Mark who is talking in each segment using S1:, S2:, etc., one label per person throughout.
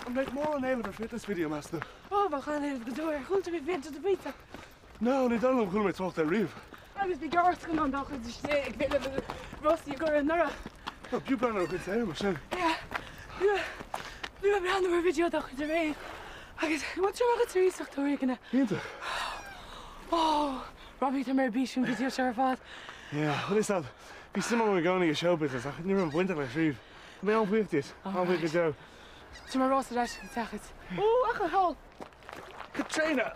S1: An mbeidh mórán éilimh ar fitness video, meas tú?
S2: Ó, bheadh an-éileamh go deo air. Chuala tú faoi Féilte de Píosa?
S1: No, ní dóigh liom chuala mé trácht air riamh.
S2: Agus bhí gearrscannán ann dá chuid istigh ag Féile Rosaí i gCora anuraidh.
S1: Ó, b'fhiú breathnú ar a chuid saothair mar sin.
S2: Yeah. Bhí mé, bhí mé ag breathnú ar video dá chuid aréir. Agus, bhuel, seo agat ar iasacht uair éigin é.
S1: Iontach.
S2: Ó, Robbie, tá mé ar bís faoin video seo ar fad.
S1: Yeah, bhuel, is ea, bhí suim agam i gcónaí i show business ach ní raibh mé bainteach leis riamh. Tá mé an-bhuíoch díot, an-bhuíoch go deo.
S2: Tá mé rás ar ais ag teacht. Ó, ach a thall!
S1: Caitríona!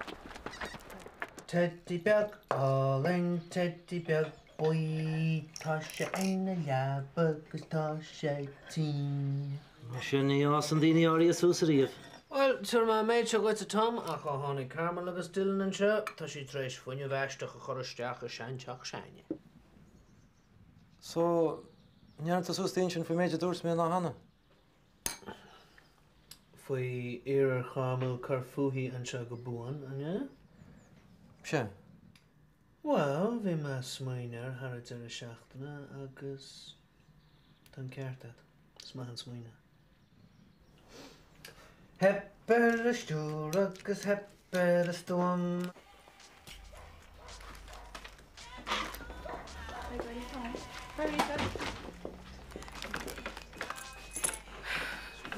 S3: Teidí beag álainn, teidí beag buí, tá sé ina leaba agus tá sé tinn.
S4: Sin ní fhásann daoine áirithe suas ariamh.
S3: Bhuel, tabharfaidh mé an méid seo dhuit, a Tom, ach ó tháinig Carmel agus Dylan anseo, tá siad tar éis fuinneamh aisteach a chur isteach i seanteach s'againne.
S5: So, ndearna tú suas d'intinn faoin méid a dúirt mé an lá cheana?
S3: Faoi iarraidh ar Charmel cur fúithi anseo go buan, an ea?
S5: Sea.
S3: Bhuel, bhí mé ag smaoineamh air thar an deireadh seachtaine agus tá an ceart agat. Is maith an smaoineamh. Theip ar an stiúir agus theip ar an stuaim.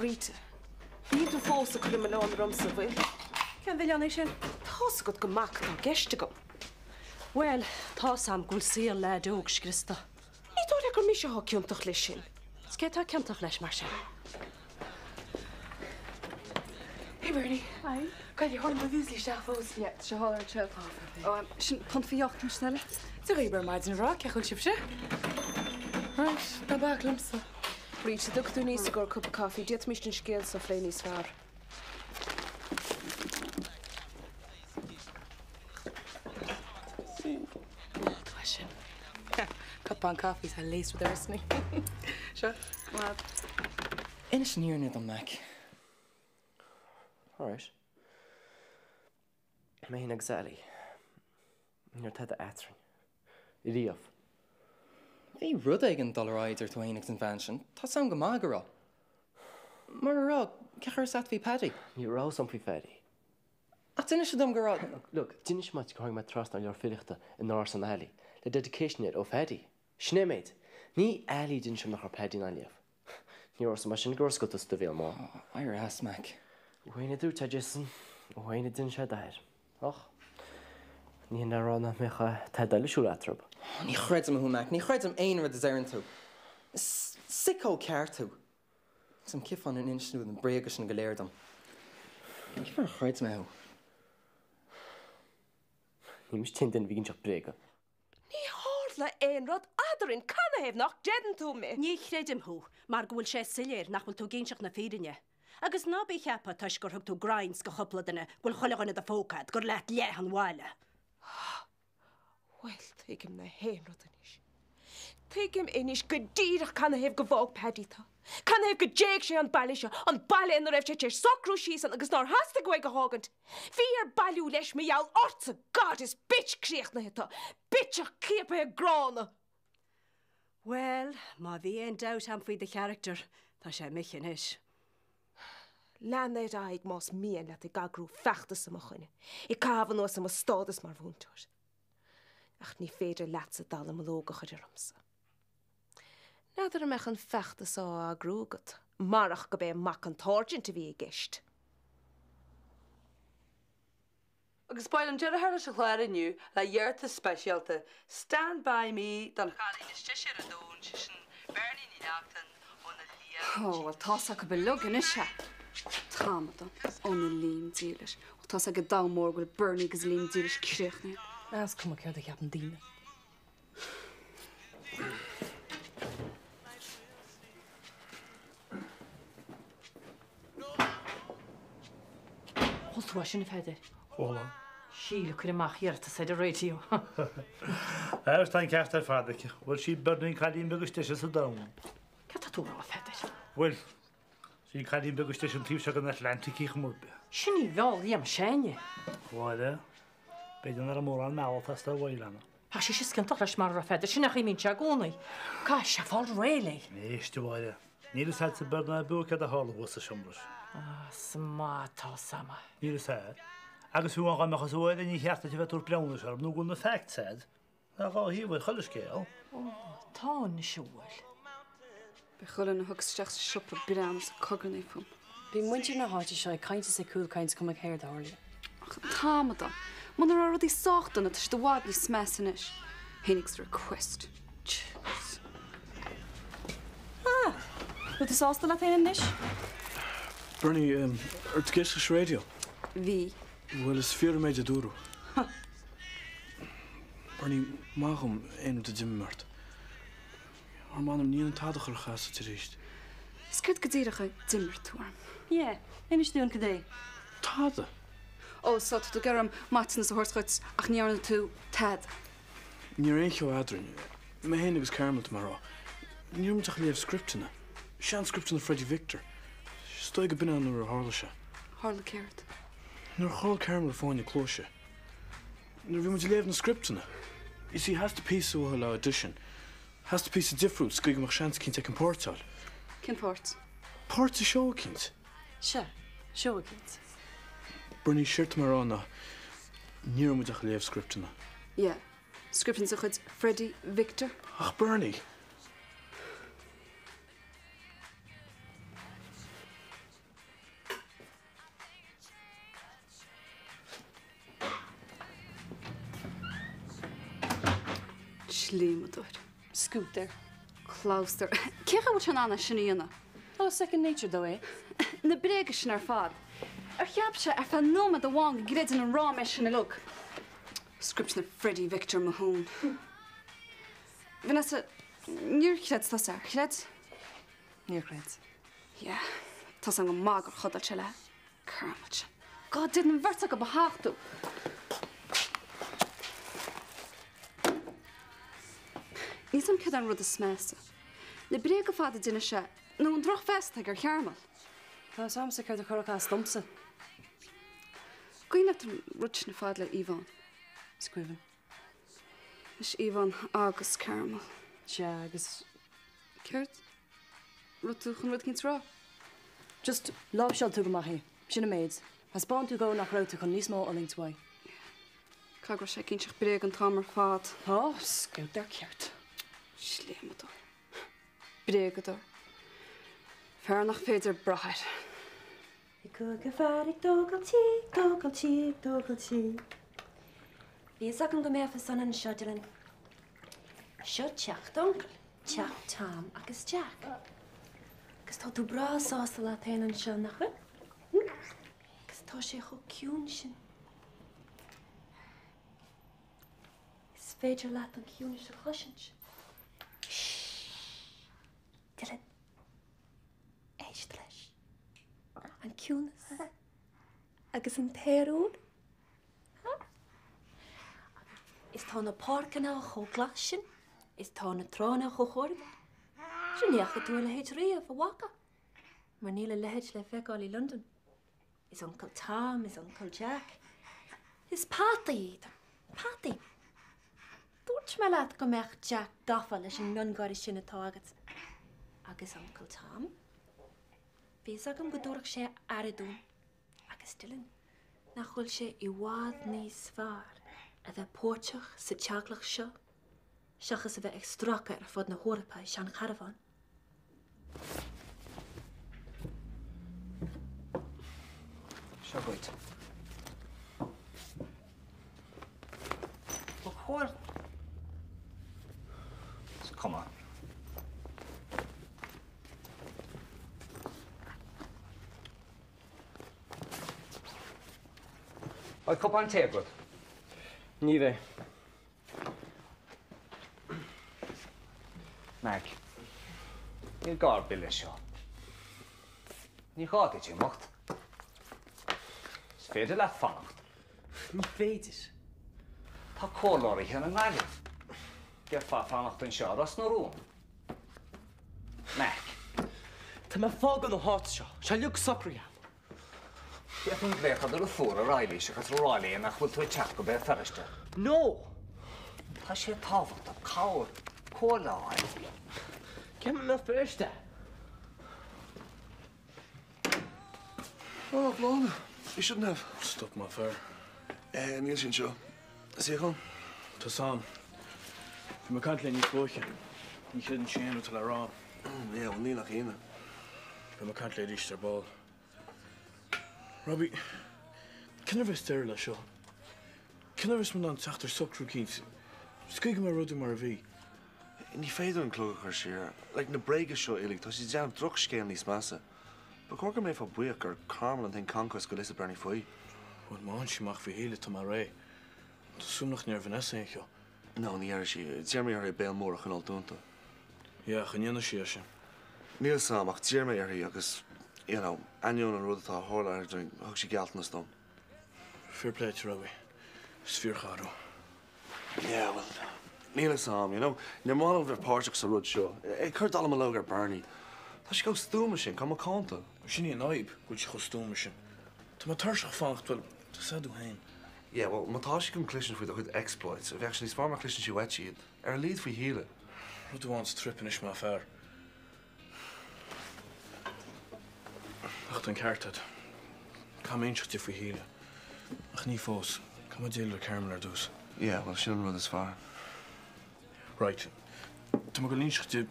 S6: Rita, níl tú fós ag cur an milleán ormsa, an bhfuil?
S7: Cén mhilleán é sin?
S6: Tá's agat go maith cad tá i gceist agam.
S7: Bhuel, tá's a'm go bhfuil saol leaid óg scriosta.
S6: Ní dóigh leat gur mise atá ciontach leis sin.
S7: Is cé atá ciontach leis, mar sin?
S2: Hey Bernie. Hi. Cad é tháinig mo mhúsli isteach fós?
S8: Yeah, tá sé thall ar an tseilf. Ó, sin punt faoi dheoch, sin eile.
S2: Dia dhaoibh ar maidin, a mhná, cén chaoi a bhfuil sibhse? Right, ná bac liomsa.
S6: Rita, dtiocfaidh tú aníos i gcomhair cupa caife, d'fhéadfaimis an scéal seo a phlé níos fearr.
S2: Tá sin. Cupán caife tá laced with arsenic. Seo.
S5: Inis an fhírinne dom, Mac.
S9: Alright. Mé féin agus Ali. Ní raibh tada eadrainn. Riamh.
S5: Bhí rud éigin ag dul ar aghaidh idir tú féin agus an bhean sin, tá's a'm go maith go raibh. Mura raibh, cén chaoi a raibh 'fhios a't faoi Paddy?
S9: Ní raibh 'fhios a'm faoi Phaddy.
S5: Ach d'inis sé dom go raibh.
S9: Look, d'inis mé duit gur tháinig mé trasna ar leabhar filíochta in árasán Ali, le dedication air ó Phaddy. Sin é an méid. Ní Ali a d'inis dom nach raibh Paddy in ann léamh. Ní raibh 'fhios a'm mar sin gur oscail tusa do bhéal maith.
S5: Éirigh as, Mac.
S9: Ó féin a dúirt é, Jason. Ó féin a d'inis é d'athair. Ach, ní hin le rá nach mbeadh tada eile ar siúl eatarthu.
S5: Ní chreidim thú, Mac. Ní chreidim aon rud a deireann tú. Is sicko ceart thú. Is an cén fáth nár inis tú na bréaga sin go léir dom. Cén fáth ar chreid mé thú?
S9: Ní mise an t-aon duine a bhí ag inseacht bréaga.
S6: Ní tharla aon rud eadrainn, canathaobh nach gcreideann tú mé?
S7: Ní chreidim thú, mar go bhfuil sé soiléir nach bhfuil tú ag inseacht na fírinne. Agus ná bí ag ceapadh, toisc gur thug tú grinds go chúpla duine, go bhfuil chuile dhuine i do phóca agat, gur leat leath an bhaile.
S6: Bhuel, tuigim na haon rud anois. Tuigim anois go díreach canathaobh go bhfág Paddy tú. Canathaobh go dtéigh sé an baile seo, an baile ina raibh sé tar éis socrú síos ann agus nár theastaigh uaidh a fhágaint. Bhí air bailiú leis mar gheall ortsa! God, is bitch críochnaithe tú! Bitseach ciapaithe gránna!
S7: Bhuel, má bhí aon doubt a'm faoi do charachtar, tá sé imithe anois.
S6: Lean ar aghaidh más mian leat ag eagrú feachtas i mo choinne, ag caitheamh anuas ar mo stádas mar mhúinteoir. Ach ní féidir leatsa dallamullóg a chur ormsa. N'fheadar an mbeadh an feachtas á eagrú agat marach gurb é mac an tSáirsint a bhí i gceist.
S10: Agus beidh an deireadh leis an chlár inniu le hiarratas speisialta, Stand By Me don chailín is deise ar an domhan, sé sin Bernie Ní Neachtain óna Liam
S8: Ó, bhuel, tá's acu uilig anois é. T-amadán, óna Liam dílis. Ó, tá's ag an domhan mór go bhfuil Bernie agus Liam dílis críochnaithe.
S2: Is cuma céard a cheapann daoine. Chuala tú é sin, a Pheadair?
S11: Chuala.
S2: Síle ag cur amach iarratas ar an raidió.
S11: Agus tá an ceart ar fad aici. Bhuel, sí Bernie an cailín beag is deise sa domhan.
S2: Céard tá tú a rá, a Pheadair?
S11: Bhuel, sí an cailín beag is deise an taobh seo den Atlantic í chuma ar bith.
S2: Sin í bheul Liam s'againne.
S11: A Mháire, b'fhéidir nach raibh mórán mealladh as do bhaill ann.
S2: Tá sí ciontach leis mar a raibh Pheadair, sin é an chaoi a mbíonn sé i gcónaí. Caithfidh sé fáil réidh léi.
S11: Éist, a Mháire. Níl fhios a'dsa beag ná beo céard a tharla thuas sa seomra sin.
S2: Ah, is maith atá 's a'm.
S11: Níl fhios a'd. Agus fiú amháin dá mbeadh fhios a'd ní cheart duit a bheith ag tabhairt breithiúnais orm nó go bhfuil na facts a'd. Tá dhá thaobh ar chuile scéal.
S2: Ó, tá anois a bhfuil.
S8: Beidh chuile dhuine a thiocfas isteach sa siopa ag breathnú is ag cogarnaigh fúm.
S12: Bíonn muintir na háite seo ag caint is ag cúlchaint cuma céard a tharlaíonn.
S8: Ach an t-amadán! Muna raibh rudaí sách dona, tá siad i bhfad níos measa anois. Féin agus Request. Jeez.
S12: Ah! Bhfuil tú sásta leat féin anois?
S1: Bernie, ar tú ag éisteacht leis an raidió?
S8: Bhí.
S1: Bhuel, is fíor an méid a dúradh. Bernie, maith dhom aon rud a d'imigh mé ort. Ar m'anam, ní dhéanfainn tada a chuirfeadh as duit arís.
S8: Is céard go díreach a d'imir tú orm?
S12: Yeah, inis dúinn cad é.
S1: Tada!
S8: Ó, so tá tú ag iarraidh orm maiteanas a thabhairt dhuit ach ní dhearna tú tada.
S1: Ní raibh aon cheo eadrainn. Mé féin agus Carmel, tá mé a rá. Ní raibh muid ach ag léamh scripteanna. Sean-scripteanna Freddie Victor. Is dóigh go b'in é nuair a tharla sé.
S8: Tharla céard?
S1: Nuair a chaill Carmel a fáinne cluaise. Nuair a bhí muid ag léamh na scripteanna. You see, theastaigh píosa uathu le audition. Theastaigh píosa difriúil sa gcaoi go mbeadh seans eicínt aici an páirt a fháil.
S8: Cén pháirt?
S1: Páirt sa seó eicínt.
S12: Sea, seó eicínt.
S1: Bernie, séard tá mé a rá ná ní raibh muid ach ag léamh scripteanna.
S8: Yeah, scripteanna de chuid Freddie Victor.
S1: Ach Bernie!
S8: Slíomadóir.
S12: Scútar.
S8: Clabhsúr. Cén chaoi a bhfuil sé in ann é sin a dhéanamh?
S12: Ó, second nature dó é.
S8: Na bréaga sin ar fad. Ar cheap sé ar feadh nóiméad amháin go gcreidfinn an ráiméis sin uilig? Scripteanna Freddie Victor mo thóin. Vanessa, níor chreid tusa, ar chreid?
S12: Níor chreid.
S8: Yeah, tá's agam go maith gur chodail sé le Carmel sin. God, d'fhéadfainn an bheirt acu a thachtadh! Níl 's a'm céard é an rud is measa. Na bréaga fada a d'inis sé nó an drochmheas atá aige ar Charmel.
S12: Tá 'fhios a'msa céard a chuirfeadh as domsa.
S8: Cuimhin leat an rud sin ar fad le Yvonne?
S12: Is cuimhin.
S8: Anois Yvonne agus Carmel.
S12: Sea, agus.
S8: Céard? Raibh tú chun rud eicínt a rá?
S12: Just, láimhseáil tú go maith é. Sin an méid. Thaispeáin tú dó nach raibh tú chun níos mó a fhulaingt uaidh.
S8: Caithfidh go raibh sé ag inseacht bréag an t-am ar fad.
S12: Tá, scútar ceart.
S8: Slíomadóir. Bréagadóir. Fear nach féidir brath air.
S13: Bhí cúigear fear ag tógáil tí, tógáil tí, tógáil tí. Bhí fhios agam go mbeifeá sona anseo, Dylan. Seo teach d'uncail, teach Tom agus Jack. Agus tá tú breá sásta leat féin anseo, nach bhfuil? Hm? Agus tá sé chomh ciúin sin. Is féidir leat an ciúnas a chloisint. Shh! Dylan. Éist leis. An ciúnas agus an t-aer úr. Is tá na páirceanna chomh glas sin, is tá na tránna chomh hard. Sure ní fhaca tú a leithéid riamh, an bhfaca? Mar níl a leithéid le feiceáil i Londain. Is Uncail Tom, is Uncail Jack. Is peataí iad. Peataí. Dúirt mé leat go mbeadh Jack gafa leis an miongháire sin atá agat. Agus Uncail Tom? Bhí fhios agam go dtabharfadh sé aire dúinn. Agus Dylan, nach bhfuil sé i bhfad níos fearr a bheith páirteach sa teaghlach seo seachas a bheith ag stracadh ar fud na hEorpa i seancharbhán?
S5: Seo dhuit. Ba chóir. Is cuma. Beidh cupán tae agat?
S9: Ní bheidh.
S5: Mac, níl gá ar bith leis seo. Ní gá duit imeacht. Is féidir leat fanacht.
S9: Ní féidir.
S5: Tá comhairleoirí i nGaillimh. D'fhéadfá fanacht anseo i Ros na Rún. Mac.
S9: Tá mé ag fágáil na háite seo. Tá sé uilig socraithe agam.
S5: D'fhéadfainn glaoch ar do dheirfiúr ar Eilís agus a rá léi nach bhfuil tú ag teacht go Béal Feirste.
S9: No!
S5: Tá sé tábhachtach cabhair, comhairle a fháil.
S9: Cén i mBéal Feirste?
S14: Oh, Bláthnaid, you shouldn't have.
S1: Stop mo fear.
S14: Eh, níl sí anseo. Suíochán?
S1: Tá sam. Bhí mé ag caint léi níos luaithe. Ní chreideann sí aon rud atá le rá.
S14: Yeah, bhuel ní nach ionadh.
S1: Beidh mé ag caint léi arís ar ball. Robbie, cén uair a bheas deireadh leis seo? Cén uair a bheas muid in ann teacht ar socrú eicínt? Sa gcaoi go mbeidh rudaí mar a bhí.
S14: Ní féidir an clog a chur siar. Like, na bréaga seo uilig, tá siad ag déanamh drochscéal níos measa. Ba chóir go mbeifeá buíoch gur Carmel an t-aon concos go bhfuil fhios ag Bernie faoi.
S1: Bhuel, má fhaigheann sí amach faoi Shíle, tá mé réidh. Tá súil agam nach ndéarfaidh Vanessa aon cheo.
S14: No, ní dhéarfaidh sí. D'iarr mé uirthi a béal mór a choinneáil dúnta.
S1: Yeah, ach an ndéanfaidh sí é sin?
S14: Níl 'fhios a'm, ach d'iarr mé uirthi agus, you know, ainneoin an rud atá a tharla eadrainn, thug sí gealltanas dom.
S1: Fair play to Robbie. Is fíorchara thú.
S14: Yeah, bhuel, níl 'fhios a'm, you know. Níor mhaith liom bheith páirteach sa rud seo. Ag cur dallamullóg ar Bernie. Tá sí chomh stuama sin, chomh macánta.
S1: Sin í an fhadhb, go bhfuil sí chomh stuama sin. Tá mé tuirseach fanacht, bhuel, tá 'fhios a'd thú féin.
S14: Yeah, bhuel, má tá sí chun cloisint faoi do chuid exploits, bheadh sé níos fearr má chloiseann sí uait iad. Ar a laghad faoi Shíle.
S1: Rud amháin sa trip anois mo fhear. Ach tá an ceart agat. Caithfidh mé inseacht di faoi Shíle. Ach ní fós. Caithfidh mé déileáil le Carmel ar dtús.
S14: Yeah, bhuel, sin an rud is fearr.
S1: Right. Tá mé ag dul a inseacht di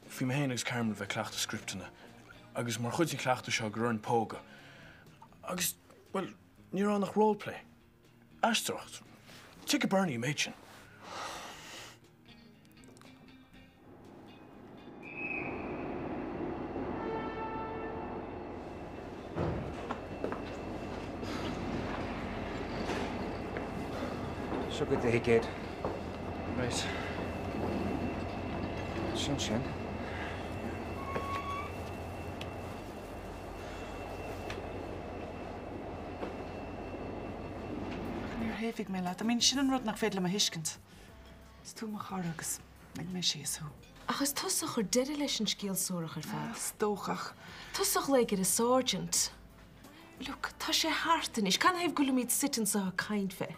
S1: faoi mé féin agus Carmel a bheith ag cleachtadh scripteanna. Agus mar chuid den chleachtadh seo go raibh orainn pógadh. Agus, bhuel, ní raibh ann ach role-play. Aisteoireacht. Tuigfidh Bernie an méid sin.
S15: Seo duit do thicéad.
S9: Right.
S15: Sin sin.
S2: Ach níor thaobhaigh mé leat. I mean, sin an rud nach féidir liom a thuiscint. Is tú mo chara agus lig mé síos thú.
S6: Ach is tusa a chuir deireadh leis an scéal suarach ar fad.
S2: Is dócha, ach.
S6: Tusa a ghlaoigh ar an sergeant. Look, tá sé thart anois. Canathaobh go bhfuilimid suite anseo ag caint fé?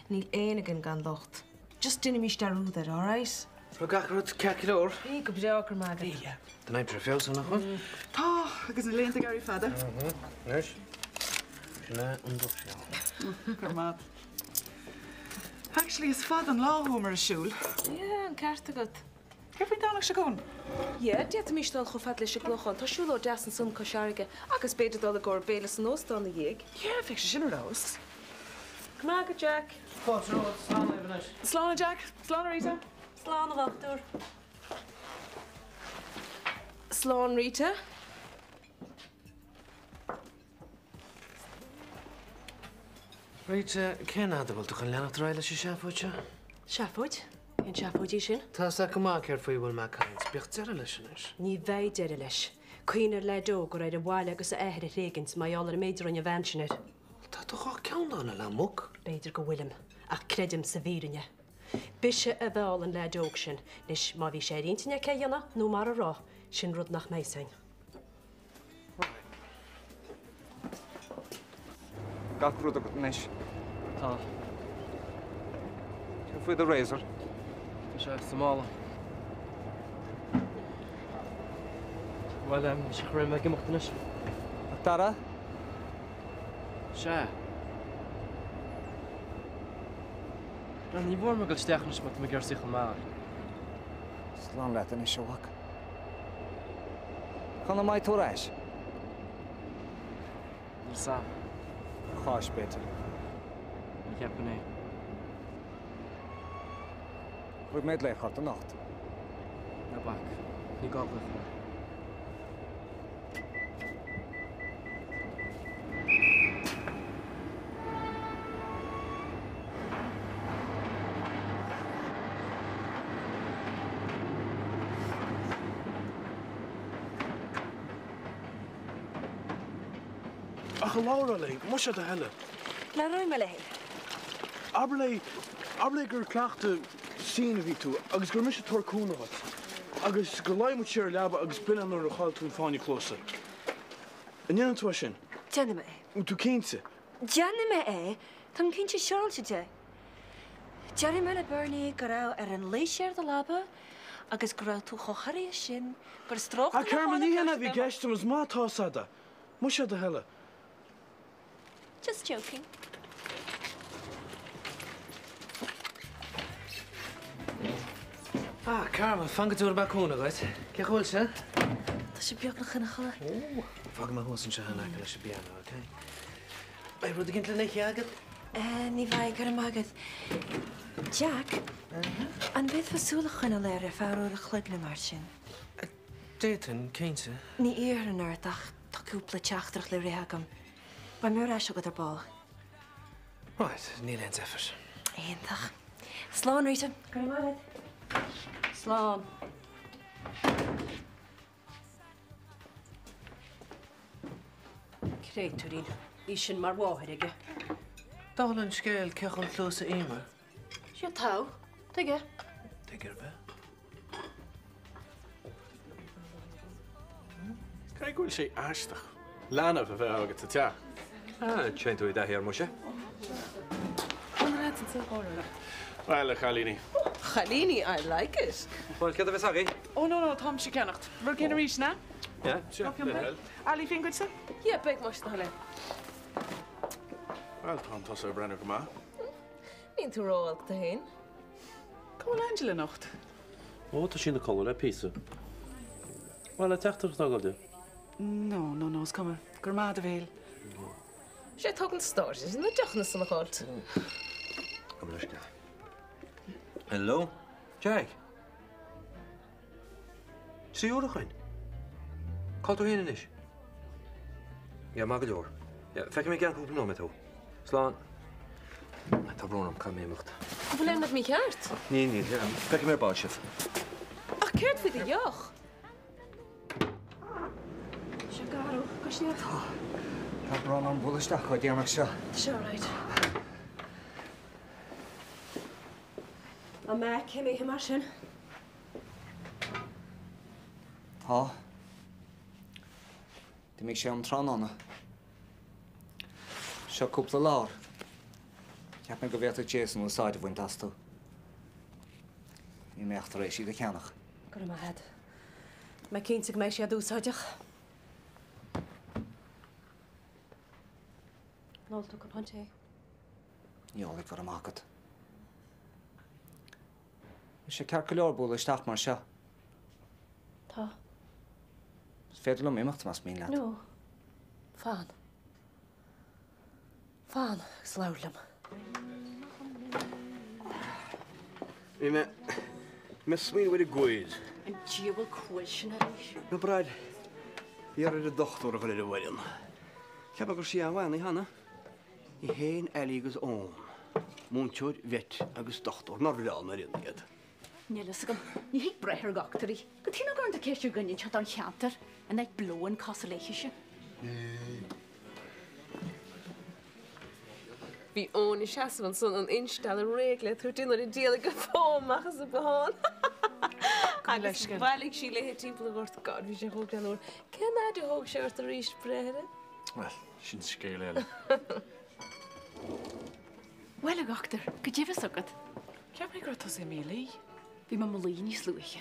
S6: Níl éinne againn gan locht. Just déanaimis dearúd air, alright?
S4: Raibh gach rud ceart go leor?
S6: Bhí go breá, go raibh maith agat.
S4: Bhí, yeah. Tá an aimsir ar feabhas, nach bhfuil?
S2: Tá, agus na laethanta ag éirí fada.
S4: Anois, sin é an drochscéal.
S2: Go raibh maith agat. Actually, is fada an lá a chuamar ag siúl.
S6: Yeah, an ceart agat.
S2: Céard faoin Domhnach seo chugainn?
S6: Yeah, d'fhéadfaimis dul chomh fada leis an gClochán, tá siúlóid deas ansan cois fharraige, agus b'fhéidir dul i gcomhair béile san óstán ina dhiaidh.
S2: Yeah, bheadh sé sin ar fheabhas.
S6: Go raibh maith agat, Jack.
S4: Fáilte romhat, slán libh anois.
S2: Slán a Jack, slán a Rita.
S13: Slán a dhochtúir.
S6: Slán Rita.
S4: Rita, cén fhad a bhfuil tú chun leanacht ar aghaidh leis an seafóid seo?
S13: Seafóid? Cén seafóid í sin?
S4: Tá 'fhios agat go maith céard faoi a bhfuil mé ag caint. Bíodh deireadh leis anois.
S13: Ní bheidh deireadh leis. Cuimhnigh ar leaid óg go raibh air an bhaile agus a athair a thréigint mar gheall ar an méid a rinne an bhean sin air.
S4: Tá tú chomh ceanndána le muc.
S13: B'fhéidir go bhfuilim, ach creidim sa bhfírinne. B'ise a mheall an leaid óg sin. Anois, má bhí sé ar intinn aici é a dhéanamh nó mara raibh, sin rud nach mbeidh 'fhios a'inn.
S15: Gach rud agat anois.
S9: Tá.
S15: Céard faoi do razor?
S9: Tá sé sa mála. Bhuel, is é mé ag imeacht anois.
S15: A Dara?
S9: Sea. Ní mór dom dul isteach anois má tá mé ag iarraidh suíochán maith a fháil.
S15: Slán leat anois, a mhac. Cá mbeidh tú ar ais?
S9: Níl 'fhios a'm.
S15: Cháisc, b'fhéidir.
S9: Ní cheapfainn é.
S15: Cuirfidh mé glaoch ort anocht.
S9: Ná bac. Ní gá glaoch orm.
S1: Ach an labhrófá léi, más é do thoil é.
S13: Labhróidh mé léi.
S1: Abair léi, abair léi gur ag cleachtadh scene a bhí tú agus go raibh mise ag tabhairt cúnamh dhuit. Agus gur luigh muid siar ar leaba agus b'in é nuair a chaill tú an fáinne cluasa. An ndéanfaidh tú é sin?
S13: Déanfaidh mé é.
S1: Bhfuil tú cinnte?
S13: Déanfaidh mé é. Táim cinnte siúráilte de. Déarfaidh mé le Bernie go raibh ar an luí siar ar do leaba agus go raibh tú chomh corraithe sin gur stróic
S1: Ah
S13: tú na
S1: Carmel,
S13: fáinne
S1: ní hin a
S13: cluaise
S1: bhí i
S13: de.
S1: gceist agam, is maith atá 'fhios a'd é. Más é do thoil é.
S13: Just joking.
S3: Ah, Carmel, fan go dtabharfaidh mé cúnamh dhuit. Cén chaoi a bhfuil sé?
S13: Tá sé beagnach ina chodladh.
S3: Ó, fágfaidh mé thuas anseo in aice leis an bpianó, ok? Beidh rud éigin le n-ithe agat?
S13: Eh, ní bheidh, go raibh maith agat. Jack, an bhféadfá súil a choinneáil air ar feadh uair a chloig nó mar sin?
S3: D'fhéadfainn, cinnte.
S13: Ní iarrfainn ort ach tá cúpla teachtaireacht le rith agam. Beidh mé ar ais agat ar ball.
S3: Right, níl aon deifir.
S13: Iontach. Slán, Rita. Go raibh maith agat.
S7: Slán. Créatúirín. Í sin mar mháthair aige.
S3: Dála an scéil, cé chun cluasa Emer?
S7: Sé togha. Tuige?
S3: Tuige ar bith.
S16: Caithfidh go bhfuil sé aisteach leanbh a bheith agat sa teach.
S17: Ah, téann tú i dtaithí air muise.
S16: Bhuel, a chailíní.
S6: Chailíní, I like it.
S17: Bhuel, céard a bheas agaibh?
S2: Oh no, no, táimse ag ceannacht. Rud éigin arís, an ea?
S17: Yeah, sure.
S2: Ali, féin goidse?
S6: Yeah, beidh más do thoil é.
S16: Bhuel, tá tusa ag breathnú go maith.
S6: Níl tú ró-olc tú féin.
S2: Cá bhfuil Angela anocht?
S18: Ó, tá sí ina codladh le píosa. Bhuel, an teachtaireacht a fhágáil di?
S2: No, no, no, is cuma. Go raibh maith agat, a Mhíchíl.
S6: Sé thug an stáitse na deochanna san a chailt.
S17: Gabh mo leithscéal. Hello? Jack? 3 uair ó shoin? Cá bhfuil tú féin anois? Yeah, maith go leor. Yeah, feicfidh mé i gceann cúpla nóiméad thú. Slán. Tá brón orm, caithfidh mé imeacht.
S6: An bhfuil aon rud mícheart?
S17: Níl, níl. Feicfidh mé ar ball sibh.
S6: Ach céard faoi do dheoch?
S13: Seo garbh, go sneach.
S15: Tá. Tá brón orm bualadh isteach chomh déanach seo.
S13: Tá sé alright. An mbeidh imithe mar sin?
S15: Tá. D'imigh sé um tráthnóna. Seo cúpla leabhar. Cheap mé go bhféadfadh Jason úsáid a bhaint astu. Níl mé ach tar éis iad a cheannach.
S7: Go raibh maith agat. Tá mé cinnte go mbeidh siad úsáideach. An ólfaidh tú cupán tae?
S15: Ní ólfaidh, go raibh maith agat. Tá sé ceart go leor bualadh isteach mar seo.
S13: Tá.
S15: Is féidir liom imeacht más mian leat.
S13: No. Fan. Fan agus labhair liom.
S17: Bhí mé ag smaoineamh ar an gcuair.
S7: An diabhal cuail sin arís.
S17: Na brad, iarr ar an dochtúir a dhul ar an bhfoireann. Cheapfá go raibh sí an-mhanaí cheana. Í féin, Ali agus Eoin. Múinteoir, vet agus dochtúir. Nár bhreá an fhoireann iad?
S7: Níl fhios agam. Ní thig breith ar dhochtúirí. Cad chuige nach gcuireann tú ceist ar dhuine inteacht ón cheantar, an áit blown cosúil léithise.
S6: Bhí Eoin ina sheasamh ansan an instealladh réidh le tabhairt di nuair a d'éalaigh an bhó amach as an bothán. Agus bhailigh sí léi timpeall an ghoirt. God, bhí sé chomh greannmhar. Cén fhaid a thóg sé ort arís breith uirthi?
S1: Bhuel, sin scéal eile.
S7: Bhuel, a dhochtúir, goidé a bhí agat.
S2: Cheap mé go raibh tusa imithe a luí.
S7: Bhí mé i mo luí níos luaithe.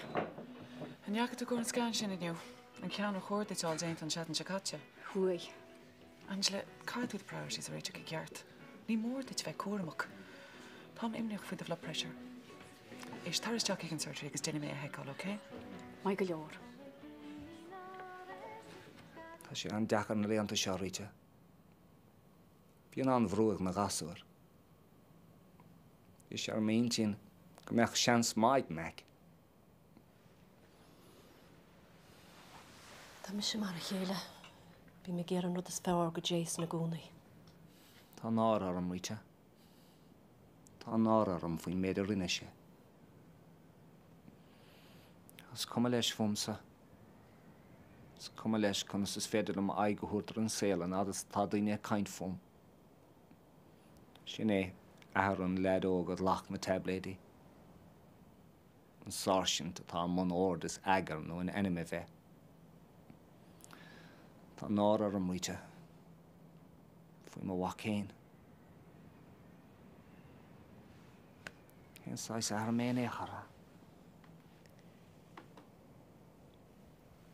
S2: An ndeachaigh tú i gcomhair an scan sin inniu? An ceann ar chóir duit a fháil déanta an tseachtain seo caite?
S7: Chuaigh.
S2: Angela, caithfidh tú do priorities a réiteach i gceart. Ní mór duit a bheith cúramach. Táim imníoch faoi do bhlood pressure. Éist, tar isteach chuig an surgery agus déanfaidh mé é a sheiceáil, ok?
S7: Maith go leor.
S15: Tá sé an-deacair na laethanta seo, Rita. Bíonn an-bhrú ag na gasúir. Bhí sé ar m'intinn go mbeadh seans maith ag Mac.
S13: Tá mise mar a chéile. Bím ag iarraidh an rud is fearr go Jason i gcónaí.
S15: Tá náire orm, Rita. Tá náire orm faoin méid a rinne sé. Is cuma leis fúmsa. Is cuma leis conas is féidir liom aghaidh a thabhairt ar an saol an fhad is atá daoine ag caint fúm. Sin é athair an leaid óg a ghlac na taibléidí. An sáirsint atá i mbun ord is eagair nó in ainm a bheith. Tá náire orm, Rita. Faoi mo mhac féin. Cén saghas athar mé in aon chor?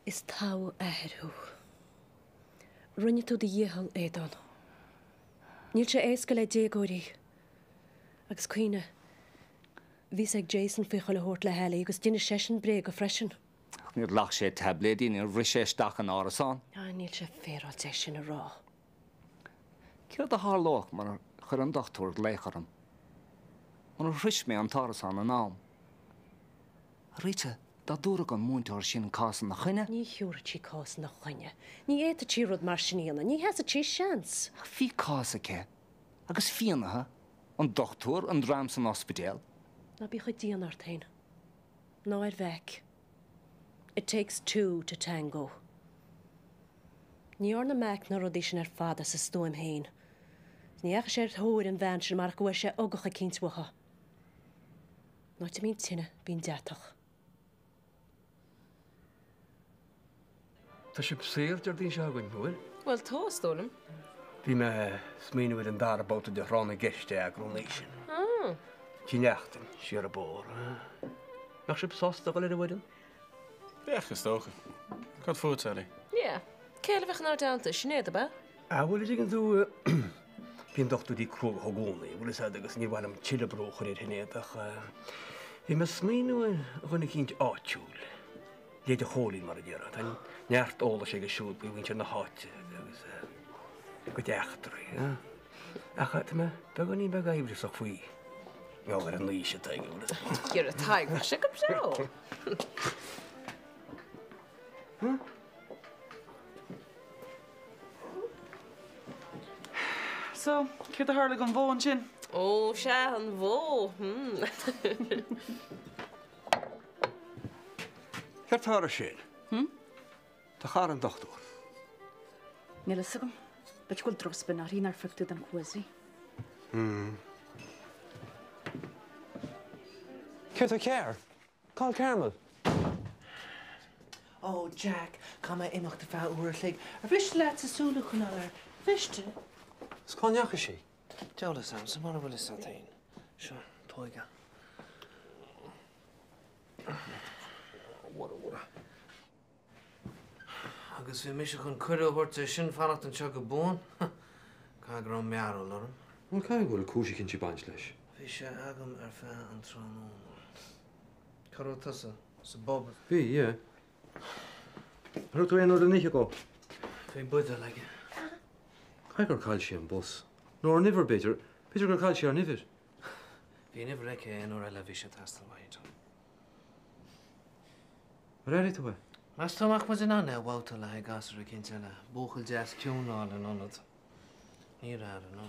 S13: Is togha athair thú. Rinne tú do dhícheall, Aodán. Níl sé éasca le déagóirí. Agus cuimhnigh, bhí's ag Jason faoi chuile shórt le hAllie agus d'inis seisean bréaga freisin.
S15: Ach níor ghlac sé taibléidí, níor bhris sé isteach in árasán.
S13: Ah, níl sé féaráilte é sin a rá.
S15: Céard a tharlódh murar chuir an dochtúir glaoch orm? Murar shrois mé an t-árasán in am? A Rita, dá dtabharfadh an múinteoir sin cás ina choinne?
S13: Ní thiúrfadh sí cás ina choinne. Ní fhéadfadh sí rud mar sin a dhéanamh. Ní sheasfadh sí seans.
S15: Ach bhí cás aici. Agus fianaithe. An dochtúir, an dream san ospidéal.
S13: Ná bí chomh dian ort féin. Ná ar Mheaic. It takes two to tango. Ní dhearna Mac na rudaí sin ar fad as a stuaim féin. Ní dheachaigh sé ar thóir an bhean sin marach go bhfuair sé ugach eicínt uathu. An áit a mbíonn tine, bíonn deatach.
S17: Tá sibh saor Déardaoin seo chugainn, an bhfuil?
S6: Bhuel, tá, is dóigh liom.
S17: Bhí mé ag smaoineamh ar an dara babhta de thráth na gceist a eagrú an oíche sin.
S6: Ah.
S17: Tigh Neachtain, siar an bóthar. Mbeadh sibh sásta dul ar an bhfoireann?
S1: Bheadh, is dócha. Cad fút, Ellie?
S6: Yeah. Cé eile a bheadh inár dteannta? Sinéad, ab ea?
S17: Ah, bhuel, an dtuigeann tú, bíonn dochtúirí cruógach i gcónaí, bhfuil fhios a'd, agus ní mhaith liom tuilleadh brú a chur ar Shinéad ach bhí mé ag smaoineamh ar dhuine eicínt áitiúil. Leide Chóilín, mar a déarfá. Tá neart eolais aige siúd faoi mhuintir na háite agus a gcuid eachtraí. Ach tá mé beagáinín beag aimhreasach faoi. Mar gheall ar an aois atá aige, bhfuil fhios a'd.
S6: Dhera, Tadhg, bheadh sé go breá.
S2: So, céard a tharla don bhó ansin?
S6: Ó, sea, an bhó.
S17: Céard tá ar sin?
S8: Hm?
S17: Do chara an dochtúir.
S8: Níl fhios agam. B'fhéidir go bhfuil drochspin uirthi nár phioc tú don quiz í.
S17: Hmm.
S19: Céard tá cearr? Cá bhfuil Carmel?
S3: Ó, Jack, caithfidh mé imeacht ar feadh uair a chloig. Ar mhiste leatsa súil a choinneáil air? Mhiste?
S19: Is cá ndeachaigh sí?
S3: Deabhal fhios a'msa, mura bhfuil fhios a't fhéin. Seo, tóig é. Agus bhí mise chun cuireadh a thabhairt air sin fanacht anseo go buan. Caithfidh go raibh mearbhall orm.
S19: Bhuel, caithfidh go bhfuil cúis eicínt ag baint leis.
S3: Bhí sé agam ar feadh an tráthnóna. Cá raibh tusa? Sa bpub?
S19: Bhí, yeah. Ar thug tú aon rud le n-ithe dhó?
S3: Bhí buidéal aige.
S19: Caithfidh gur chaill sé an bus. Nó ár n-uimhir, b'fhéidir. B'fhéidir gur chaill sé ár n-uimhir.
S3: Bhí an uimhir aici aon uair eile a bhí sé ag teastáil uaidh.
S19: Ar airigh tú é?
S3: Meas tú an mbeadh muid in ann é a bhabhtáil le haghaidh gasúr eicínt eile, buachaill deas ciúin a fháil in ionad? Níor airigh, no.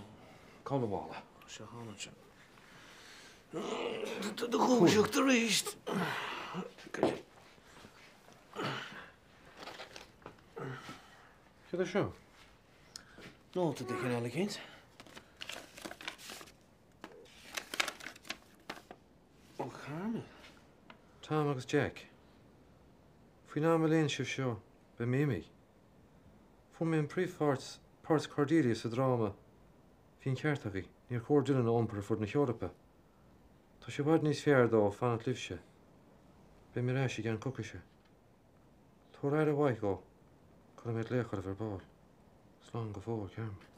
S19: Cá bhfuil a mhála?
S3: Seo thall ansin. Tá tú do dhúiseacht arís.
S19: Céard é seo?
S3: Nóta de chineál eicínt. Ó Carmel.
S19: Tom agus Jack. Faoin am a léann sibh seo, beidh mé imithe. Fuair mé an príomhpháirt, páirt Cordelia sa dráma. Bhí an ceart agaibh, níor chóir Dylan a iompar ar fud na hEorpa. Tá sé i bhfad níos fearr dó fanacht libhse. Beidh mé ar ais i gceann coicíse. Tabhair aire mhaith dhó. Cuirfidh mé glaoch oraibh ar ball. Slán go fóill, Carmel.